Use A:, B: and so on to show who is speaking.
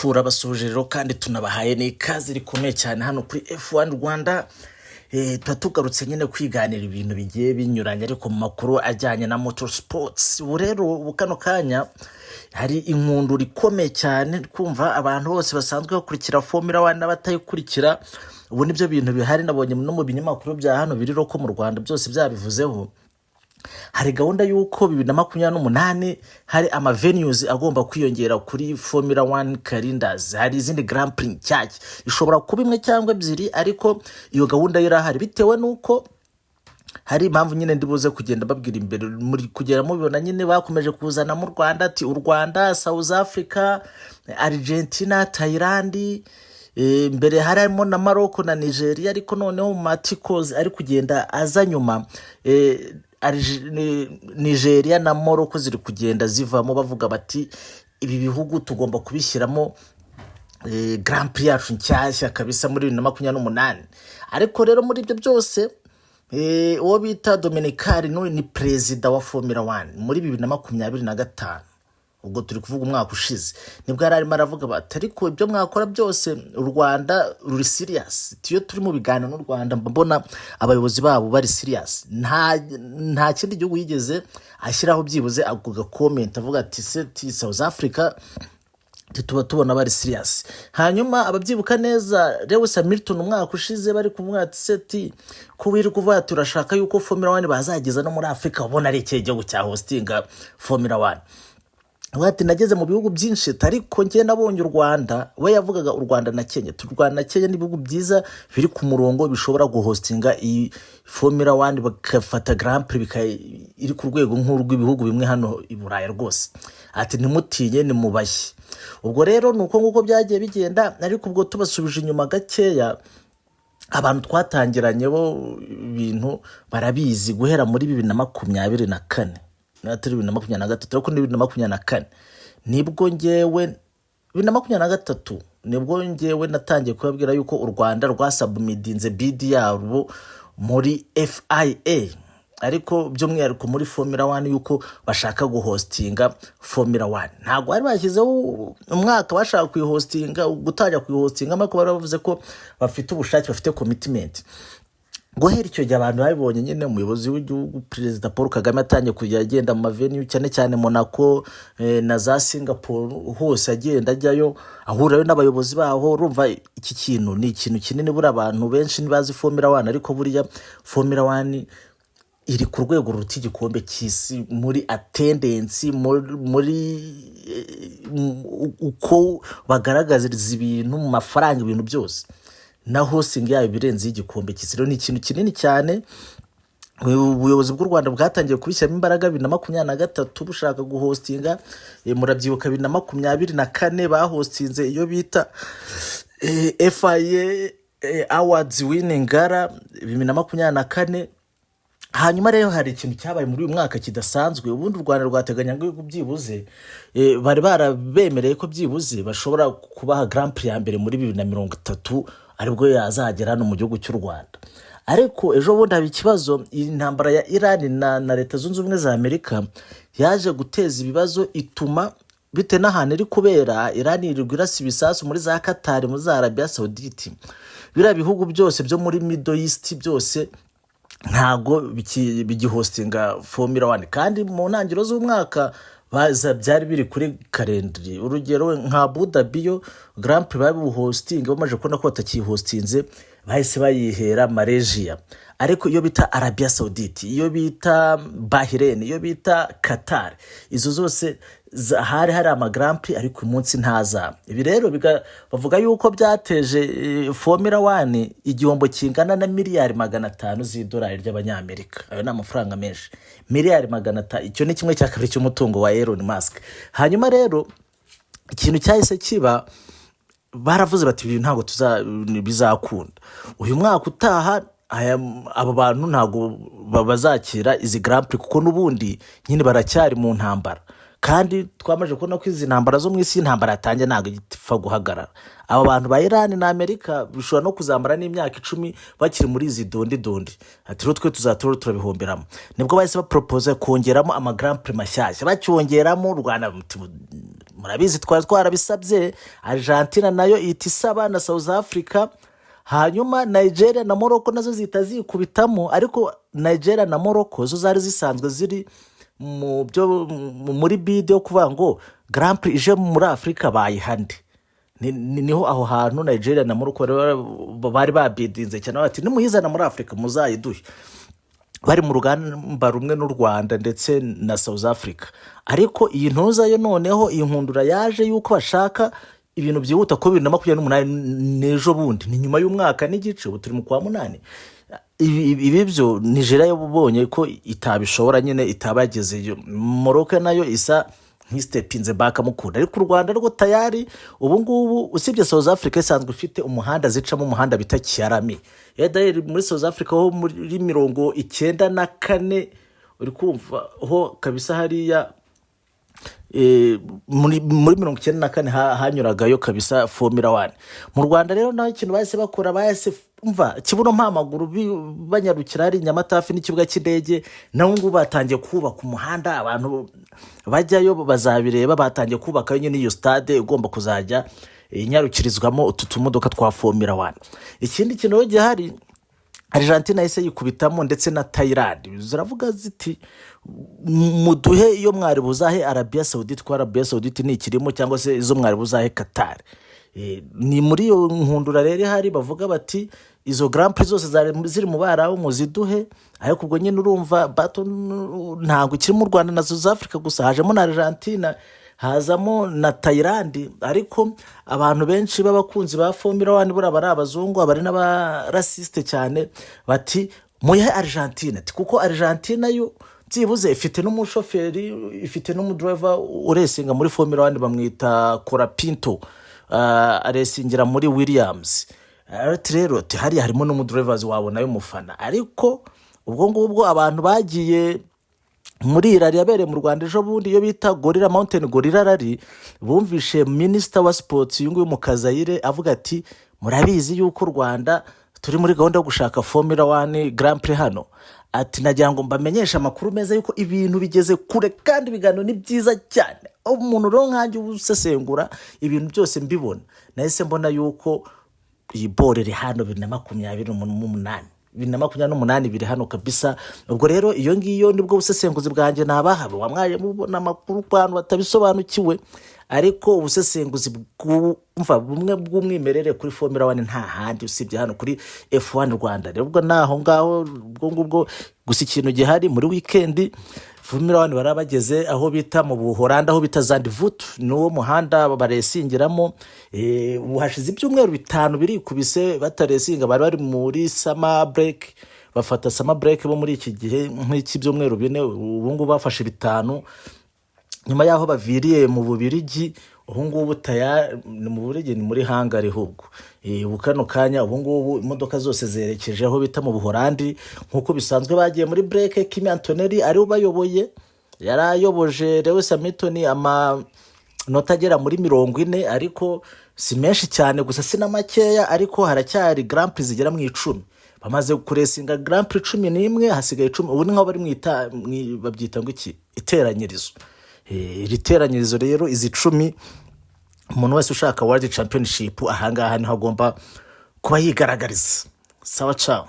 A: Turabasuhuje rero kandi tunabahaye n'ikaze rikomeye cyane hano kuri F1 Rwanda. Tuba tugarutse nyine kwiganira ibintu bigiye binyuranye, ariko mu makuru ajyanye na motor sports. Ubu rero, ubu kano kanya hari inkundura ikomeye cyane, kumva abantu bose basanzwe bakurikira Formula 1 n'abatayikurikira, ubu nibyo bintu bihari. Nabonye no mu binyamakuru bya hano biri ko mu Rwanda byose byabivuzeho. Hari gahunda y'uko 2028 hari ama venues agomba kwiyongera kuri Formula 1 calendars. Hari izindi Grand Prix nshyashya, ishobora kuba imwe cyangwa ebyiri, ariko iyo gahunda yo irahari, bitewe n'uko hari impamvu nyine ndibuze kugenda babwira imbere. Muri kugera mubibona nyine bakomeje kuzana mu Rwanda, ati u Rwanda, South Africa, Argentina, Thailand. Mbere harimo na Morocco na Nigeria, ariko noneho mu matikozi ari kugenda aza nyuma, Nigeria na Morocco ziri kugenda zivamo, bavuga bati ibi bihugu tugomba kubishyiramo Grand Prix yacu nshyashya kabisa muri 2028. Ariko rero muri ibyo byose, uwo bita Domenicali ni perezida wa Formula 1. Muri 2025, ubwo turi kuvuga umwaka ushize, nibwo yari arimo aravuga bati ariko ibyo mwakora byose u Rwanda ruri serious. Iyo turi mu biganiro n'u Rwanda mba mbona abayobozi babo bari serious. Nta kindi gihugu yigeze ashyiraho byibuze ako gacomment, avuga ati se ti South Africa tuba tubona bari serious. Hanyuma ababyibuka neza, Lewis Hamilton umwaka ushize bari kumwe, ati se ti ko wirirwa uvuga ati urashaka yuko Formula 1 bazageza no muri Afurika, ubona ari ikihe gihugu cya hostinga Formula 1? Ati nageze mu bihugu byinshi, ariko njye nabonye u Rwanda. We yavugaga u Rwanda na Kenya. U Rwanda na Kenya ni ibihugu byiza biri ku murongo bishobora guhostinga iyi Formula 1, bagafata Grand Prix iri ku rwego nk'urw'ibihugu bimwe hano i Burayi rwose. Ati ntimutinye, nimubashye. Ubwo rero ni uko nguko byagiye bigenda. Ariko ubwo tubasubije inyuma gakeya, abantu twatangiranye bo ibintu barabizi, guhera muri 2024, atari 2023, ariko ni 2024 nibwo ngewe, 2023 nibwo ngewe natangiye kubabwira yuko u Rwanda rwasubmittinze bid yarwo muri FIA, ariko by'umwihariko muri Formula 1, yuko bashaka guhostinga Formula 1. Ntabwo bari bashyizeho umwaka bashaka kuyihostinga, gutangira kuyihostinga, ariko bari bavuze ko bafite ubushake, bafite commitment. Guhera icyo gihe abantu babibonye nyine, umuyobozi w'igihugu Perezida Paul Kagame atangiye kujya agenda mu mavenue, cyane cyane Monaco na za Singapore hose, agenda ajyayo ahurayo n'abayobozi baho. Urumva iki kintu ni ikintu kinini. Buriya abantu benshi ntibazi Formula 1, ariko buriya Formula 1 iri ku rwego ruruta igikombe cy'isi muri attendance, muri uko bagaragariza ibintu mu mafaranga, ibintu byose, na hosting yayo birenze igikombe cy'isi. Rero ni ikintu kinini cyane. Ubuyobozi bw'u Rwanda bwatangiye kubishyiramo imbaraga 2023 bushaka guhostinga. Murabyibuka 2024 bahostinze iyo bita FIA Awards Winning Gala 2024. Hanyuma rero hari ikintu cyabaye muri uyu mwaka kidasanzwe. Ubundi u Rwanda rwateganyaga yuko byibuze bari barabemereye ko byibuze bashobora kubaha Grand Prix ya mbere muri 2030, aribwo yazagera hano mu gihugu cy'u Rwanda. Ariko ejo bundi haba ikibazo. Iyi ntambara ya Irani na Leta Zunze Ubumwe za Amerika yaje guteza ibibazo, ituma bitewe n'ahantu iri kubera, Irani yirirwa irasa ibisasu muri za Katari, muri za Arabiya Sawuditi, biriya bihugu byose byo muri Middle East byose ntago bigihostinga Formula 1. Kandi mu ntangiriro z'umwaka baza byari biri kuri calendar. Urugero nka Abu Dhabi yo Grand Prix babibuhostinga, bamaze kubona ko batakihostinze bahise bayihera Malaysia. Ariko iyo bita Arabia Saudite, iyo bita Bahrain, iyo bita Qatar, izo zose hari hari ama Grand Prix, ariko uyu munsi ntaza. Ibi rero bavuga yuko byateje Formula 1 igihombo kingana na miliyari 500 z'idolari ry'Abanyamerika. Ayo ni amafaranga menshi, miliyari 500. Icyo ni kimwe cya kabiri cy'umutungo wa Elon Musk. Hanyuma rero ikintu cyahise kiba, baravuze bati ibi ntabwo bizakunda uyu mwaka utaha. Aba bantu ntabwo bazakira izi Grand Prix, kuko n'ubundi nyine baracyari mu ntambara. Kandi twamaze kubona ko izi ntambara zo mu isi, intambara yatangiye ntabwo ipfa guhagarara. Aba bantu ba Irani na Amerika bishobora no kuzamara n'imyaka 10 bakiri muri izi dondi dondi. Ati rero twe tuzatura turabihomberamo. Nibwo bahise baporopoza kongeramo ama Grand Prix mashyashya. Bacyongeramo, u Rwanda murabizi twari twarabisabye, Argentina nayo ihita isaba na South Africa, hanyuma Nigeria na Morocco nazo zihita zikubitamo. Ariko Nigeria na Morocco zo zari zisanzwe ziri mu byo muri bid yo kuvuga ngo Grand Prix ije muri Afurika bayihande. Niho aho hantu Nigeria na Morocco bari babidinze cyane, bati nimuyizana muri Afurika muzayiduhe. Bari mu rugamba rumwe n'u Rwanda ndetse na South Africa. Ariko iyi ntuza yo noneho, iyi nkundura yaje yuko bashaka ibintu byihuta, ko 2028 n'ejo bundi, ni nyuma y'umwaka n'igice, ubu turi mu kwa munani. Ibi byo Nigeria yo ubonye ko itabishobora nyine, itaba yagezeyo. Morocco nayo isa nk'isitepinze back mukunda. Ariko u Rwanda rwo tayari ubu ngubu, usibye South Africa isanzwe ifite umuhanda zicamo, umuhanda bita Kyalami. Edayeri muri South Africa ho muri 94, uri kumva ho kabisa hariya muri 94 hanyuragayo kabisa Formula One. Mu Rwanda rero naho ikintu bahise bakora, bahise umva kibuno mpamaguru banyarukira hari Nyamata hafi n'ikibuga cy'indege. Naho ngubu batangiye kubaka umuhanda, abantu bajyayo bazabireba. Batangiye kubaka nyine iyo stade igomba kuzajya inyarukirizwamo utu tumodoka twa Formula One. Ikindi kintu rero gihari, Argentina yahise yikubitamo ndetse na Thailand, ziravuga ziti muduhe iyo mwari buzahe Arabia Saudite, ko Arabia Saudite ntikirimo, cyangwa se izo mwari buzahe Qatar. Ni muri iyo nkundura rero ihari, bavuga bati izo Grand Prix zose zari ziri mu Barabu muziduhe. Ariko ubwo nyine urumva bato ntabwo ikiri mu Rwanda na South Africa gusa, hajemo na Argentina, hazamo na Thailand. Ariko abantu benshi b'abakunzi ba Formula One buriya bari abazungu, abari n'abarasisite cyane, bati muyihe Argentine. Ati kuko Argentina yo byibuze ifite n'umushoferi, ifite n'umudriver uresinga muri Formula One, bamwita Colapinto, aresingira muri Williams. Ati rero ati hariya harimo n'umudriver wabona y'umufana. Ariko ubwo ngubwo abantu bagiye muri iyi rally yabereye mu Rwanda ejo bundi, iyo bita Gorilla Mountain Gorilla Rally, bumvishe minisita wa sports uyu nguyu Mukazayire avuga ati murabizi yuko u Rwanda turi muri gahunda yo gushaka Formula One Grand Prix hano. Ati nagira ngo mbamenyeshe amakuru meza yuko ibintu bigeze kure kandi ibiganiro ni byiza cyane. Umuntu rero nkanjye uba usesengura ibintu byose mbibona, nahise mbona yuko iyi bore iri hano 2028, 2028 biri hano kabisa. Ubwo rero iyo ngiyo nibwo busesenguzi bwanjye nabaha. Wamwaye mubona amakuru ku bantu batabisobanukiwe, ariko ubusesenguzi bwumva bumwe bw'umwimerere kuri Formula One nta handi usibye hano kuri F1 Rwanda. Rero ubwo naho ngaho ubwo ngubwo gusa. Ikintu gihari, muri weekend Formula One bari bageze aho bita mu Buhoranda, aho bita Zandvoort, ni uwo muhanda baresingiramo. Ubu hashize ibyumweru 5 birikubise bataresinga, bari bari muri summer break, bafata summer break bo muri iki gihe nk'iki byumweru 4, ubu ngubu bafashe 5 nyuma y'aho baviriye mu Bubirigi. Ubu ngubu taya ni mu Bubirigi, ni muri Hungary ahubwo. Ubu kano kanya, ubu ngubu imodoka zose zerekeje aho bita mu Buhorandi nk'uko bisanzwe, bagiye muri break. Kimi Antonelli ariwe ubayoboye, yari ayoboje Lewis Hamilton amanota agera muri 40, ariko si menshi cyane gusa si na makeya. Ariko haracyari Grand Prix zigera mu 10. Bamaze kuresinga Grand Prix 11, hasigaye 10. Ubu ni nk'aho bari mu babyita ngo iki, iteranyirizo. Iri teranyirizo rero, izi 10, umuntu wese ushaka World Championship ahangaha niho agomba kuba yigaragariza. Sawa, ciao.